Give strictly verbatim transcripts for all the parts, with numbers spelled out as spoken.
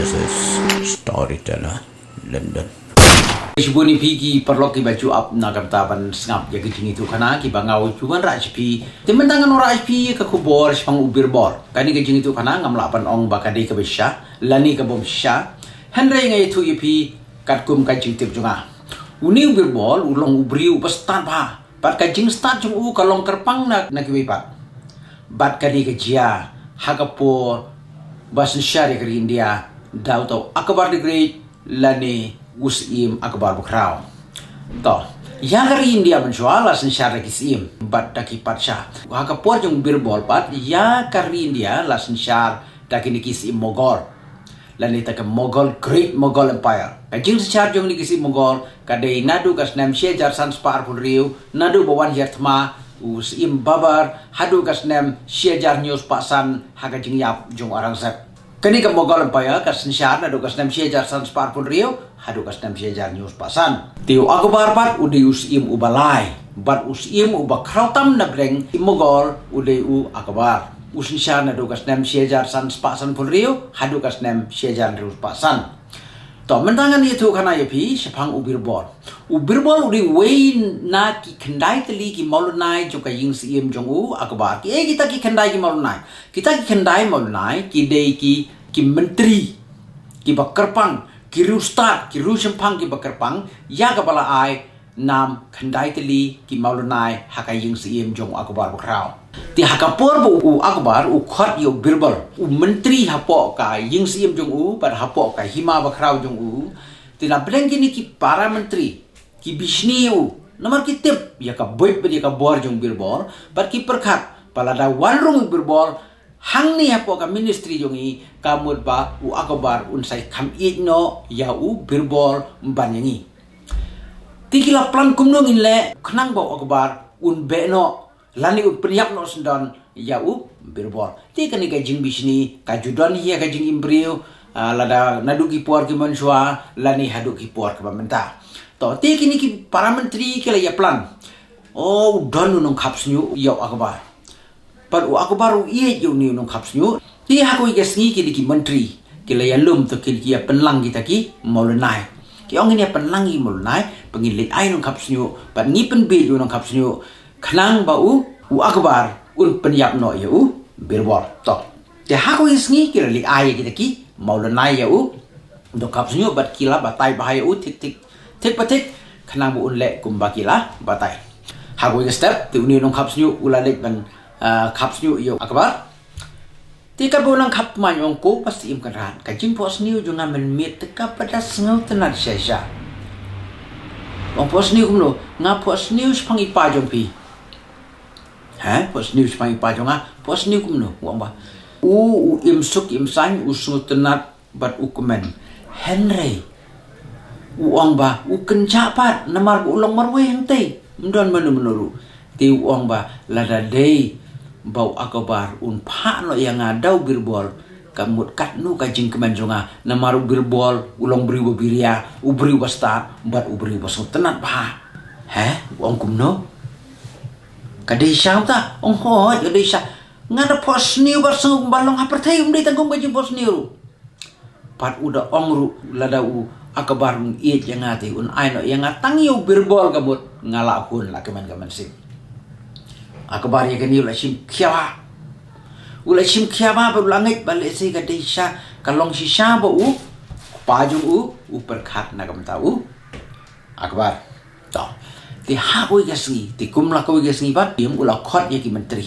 This is Storyteller London. Shibun ïa phi ki paralok kiba ju ap na ka bynta ban sngap ïa ki jingïathuhkhana kiba nga ju wanrah sha phi. Te mynta ngan wanrah sha phi ka khubor shaphang u Birbol. Kane ka jingïathuhkhana ngam lah ban ong ba ka dei kaba shisha lane ka bym shisha. Hynrei nga ïathuh ïa phi katkum ka jingtip jong nga. Une u Birbol u long u briew uba stad bha. Bad ka jingstad jong u ka long kyrpang na, na kiwei pat. Bad ka dei ka jia ha ka por ba synshar ïa ka ri India da uta u Akbar the Great lane u Syiem Akbar Bakhraw. To, ïa ka ri India mynshuwa la synshar da ki syiem bad da ki patsha. Ha ka por jong u Birbol pat ïa ka ri India la synshar da kine ki syiem Mughal. Lane da ka Mughal, Great Mughal Empire. Ka jingsynshar jong kine ki syiem Mughal ka dei naduh ka snem shi hajar san spah arphew hynriew, naduh ba wan hiar thma u Syiem Babur, haduh ka snem shi hajar hynñiew spah san ha ka jingïap jong u Aurangzeb. Kane ka Mughal Empire ka synshar naduh ka snem shi hajar san spah arphew hynriew haduh ka snem shi hajar hynñiew spah san. Te u Akbar pat u dei u syiem uba lai bad u syiem uba khraw tam na pdeng ki Mughal u dei u Akbar. U synshar naduh ka snem shi hajar san spah sanphew hynriew haduh ka snem shi hajar hynriew spah san. To, mynta ngan ïathuhkhana ïa phi shaphang u Birbol. U Birbol u dei uwei na ki khyndai tylli ki mawlynnai jong ka ïing syiem jong u Akbar. Kiei kita ki khyndai ki mawlynnai? Kita ki khyndai mawlynnai ki dei ki, ki myntri kiba kyrpang, ki riewstad, ki riewshemphang kiba kyrpang ïa kaba la ai nam khyndai tylli ki mawlynnai ha ka ïing syiem jong u Akbar Bakhraw. Te ha ka por ba u Akbar u khot ïa u Birbol u myntri hapoh ka ïing syiem jong u bad hapoh ka hima bakhraw jong u, te na pdeng kine ki para myntri ki bishni ïa u namar ki tip ïa ka buit bad ïa ka bor jong u Birbol bad ki pyrkhat ba lada wan rung u Birbol hangne hapoh ka ministry jong ngi, ka mut ba u Akbar un sa ïakham ïeit noh ïa u Birbol ban ïa ngi. Te ki la plan kumno ngin leh khnang ba u Akbar un beh noh lane un pynïap noh syndon ïa u Birbol. Te kane ka jingbishni ka ju don hi ha ka jingim briew, ah, lada naduh ki por ki mynshuwa lane haduh ki por kiba mynta. To, te kine ki para myntri ki la ïa plan. Oh, u don u nongkhap shñiuh ïa u Akbar. Bad u Akbar u ïeit ïa une u nongkhap shñiuh. Te ha kawei ka sngi kine ki myntri ki la ïalum, to, ki, ki ïa pynlang kita ki mawlynnai. Ki ong, ngin ïa pynlang ïa ki mawlynnai ba ngin leit ai u nongkhap shñiuh bad ngi pynbieit ïa u nongkhap shñiuh khnang ba u, u Akbar un pynïap noh ïa u Birbol. To, te ha kawei ka sngi ki la leit ai ïa kita ki mawlynnai ïa u nongkhap shñiuh bad ki la batai bha ïa u thik thik, thik pa thik, khnang ba un leh kumba ki la batai. Ha kawei ka step te une u nongkhap shñiuh u la leit ban, ah, khap shñiuh ïa u Akbar. Te katba u nang khap thymmai u ong, ko Bah Syiem Kynrad, ka jingphohsniew jong nga mynmiet te kaba da sngewtynnat shisha. U ong, phohsniew kumno? Nga phohsniew shaphang i pa jong phi. Ha? Phohsniew shaphang i pa jong nga? Phohsniew kumno? U ong ba u, u im suk im saiñ, u sngewtynnat bad u kmen. Hynrei u ong ba u kynjah pat namar ba u long marwei hangtei, ym don mano mano ruh. Te u ong ba lada dei ba u Akbar un phah noh ïa nga da u Birbol, ka mut katno ka jingkmen jong nga, namar u Birbol u long briew ba biria, u briew ba stad bad u briew ba sngewtynnat bha. He? U ong kumno? Ka dei shisha uta? Ong hooid, ka dei shisha. Nga da phohsniew bad sngew kumba long ha pyrthei, ym dei tang kum ka jingphohsniew ruh. Pat u da ong ruh, lada u Akbar un ïeit ïa nga te un ai noh ïa nga tang ïa u Birbol, ka mut nga la hun la kmen ka mynsiem. Akbar ïa kane u la shim khia bha. U la shim khia bha bad u la ngeit ba lehse ka dei shisha, ka long shisha ba u kpa jong u u pyrkhat na ka bynta u Akbar. To. Te ha kawei ka sngi, te kum la kawei ka sngi pat, u la khot ïa ki myntri.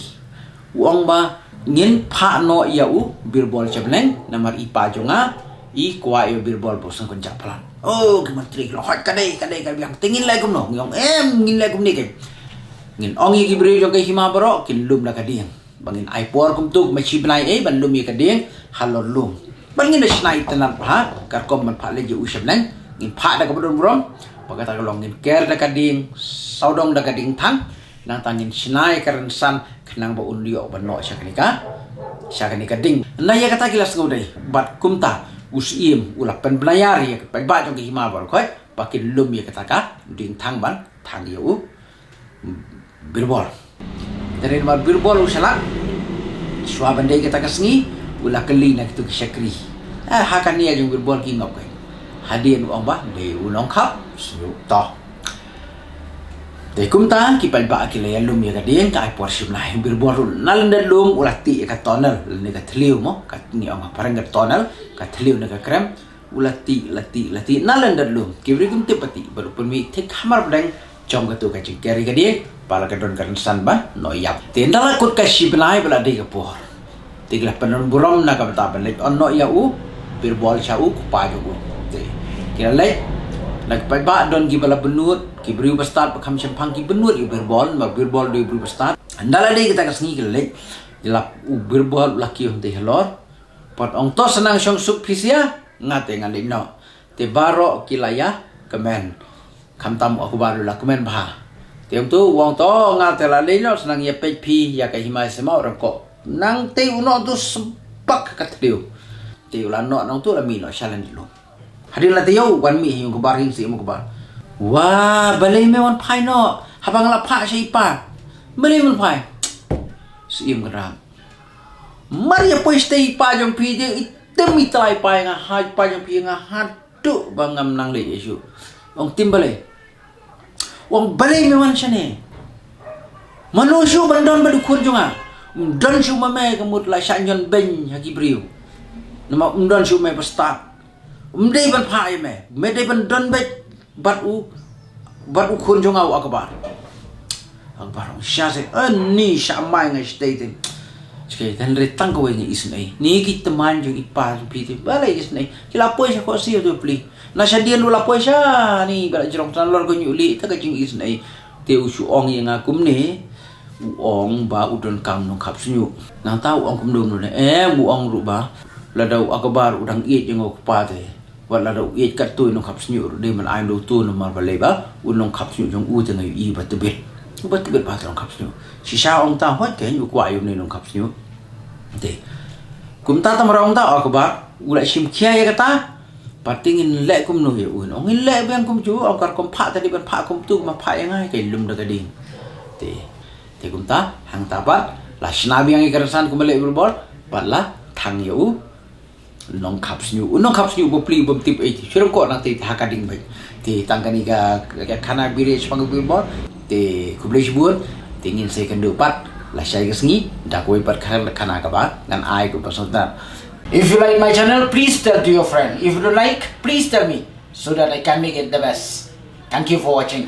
U ong ba ngin phah noh ïa u Birbol sha bneng, namar i pa jong nga i kwah ïa u Birbol ba u sngewkynjah palat. Oh, ki myntri ki la ong, hooid, ka dei, ka dei, ka biang. Te ngin leh kumno? Ngi ong, em, ngin leh kumne keiñ. Ngin ong ïa ki briew jong ka hima baroh kin lum da ka dieng. Ba ngin ai por kumto kumba shi bnai ei ban lum ïa ka dieng halor lum. Bad ngin da shna itynnad bha, katkum ban phah leit ïa u sha bneng, ngin phah da kaba don burom. Bad kata ka long ngin ker da ka dieng sawdong, da ka dieng thang. Nangta ngin shna ïa ka rynsan khnang ba un ïoh ban noh sha kane ka, sha kane ka dieng. Na ïa kata ki la sngewdei. Bad kumta u Syiem u la pynbna ïa ka paidbah jong ka hima baroh khoit ba kin lum ïa kata ka dieng thang ban thang ïa u Birbol. Te hynrei namar Birbol u shalak, shuwa ban dei kata ka sngi u la kylli na kitu ki shakri. Eh, ha kane ka jong u Birbol ki ngop kein. Hadien u ong ba dei u nongkhap sniuh to. Te kumta ki paidbah ki la ïalum ïa ka dieng, ka ai por shim lai. U Birbol ruh na lyndet lum u la tih ïa ka tunnel, lane ka thliew mo, ka ngi ong ha phareng ka tunnel, ka thliew ne ka krem, u la tih, la tih, la tih na lyndet lum. Ki briew kim tip ba tih, bad u pynmih thik ha mar pdeng jong katu ka jingker ïa ka dieng, ba la ka don ka rynsan ba noh ïap. Te ynda la kut ka shi bnai ba la dei ka por, te ki la pyndon burom na ka bynta ban leit on noh ïa u Birbol sha u kpa jong u. Te ki la leit, na ka paidbah don kiba la bynnud, ki briew ba stad ba kham shemphang ki bynnud ïa u Birbol, namar u Birbol dei u briew ba stad. Ynda la dei kata ka sngi ki la leit, ki la, u Birbol u la kiew hangtei halor. Pat ong, to sa nang shong suk phi sha, nga te ngan leit noh. Te baroh ki la ïa kmen. Khamtam u Akbar u la kmen bha. Te hangtu u ong, to nga te la leit noh, sa nang ïa peit phi ïa ka hima sima u rangkoh. Nangta u noh tu sbak ka thliew. Te u la noh nangtu, la mih noh sha lyndet lum. Hadien la taïew wan mih hi u Akbar, hi u Syiem Akbar. Wa, balei me wan phai noh? Haba nga la phah sha i pa. Balei me wan phai? Syiem Kynrad, mar ïa poi shatei i pa jong phi, te i tim i trai pa ïa nga ha, i pa jong phi ïa nga haduh ba ngam nang leit shuh. Ong tim balei? Ong balei me wan shane? Mano shuh ban don bad u khun jong nga? Ym don shuh ma me, ka mut la shah ñion beiñ ha ki briew. Namar ym don shuh me ba stad. Ym dei ban phah ïa me, me dei ban don beit bad u, bad u khun jong nga u Akbar. Akbar ong, sha se, ani sha mai nga shatei te. Shatei, kan re tang kawei nga isynei. Ni ki tymmen jong i pa jong phi te, balei isynei? Ki la poi sha khohsiew te pli. Na shadien u la poi sha ni ba la jrong tan lor ko ñiuh li, ta ka jingisynei. Te u shu ong ïa nga kumne, u ong ba u donkam nongkhap sniuh. Nangta u ong kumno kumno ne, em, u ong ruh ba lada u Akbar u dang ïeit ïa nga u kpa te, wat lada u ïeit katto ïa u nongkhap sniuh ruh dei ban ai ïa uto, namar balei ba u nongkhap sniuh jong u te nga ïohi ba tbit. U ba tbit ba te nongkhap sniuh. Shisha ong ta hooid kein u kwah ïa une u nongkhap sniuh. Te kumta te mar ong ta u Akbar u la shim khia ïa kata. Pat te ngin leh kumno ïa u? Ong ngin leh biang kumjuh, ong ka rukom phah te dei ban phah kumto, ma phah ïa nga, ka lum da ka dieng. Te, te kumta hangta pat la shna biang ïa ka rynsan kumba leh u Birbol, pat la thang ïa u nongkhap sniuh. U nongkhap sniuh ba pli bym tip ei, shu rangkoh nangta te ha ka dieng beit. Te tang kane ka, ka khana bri shaphang u Birbol. Te khublei shibun. Te ngin sa ïakynduh pat lashai ka sngi da kawei pat ka khana kaba ngan ai kumba sngewtynnat. If you like my channel, please tell to your friend. If you don't like, please tell me so that I can make it the best. Thank you for watching.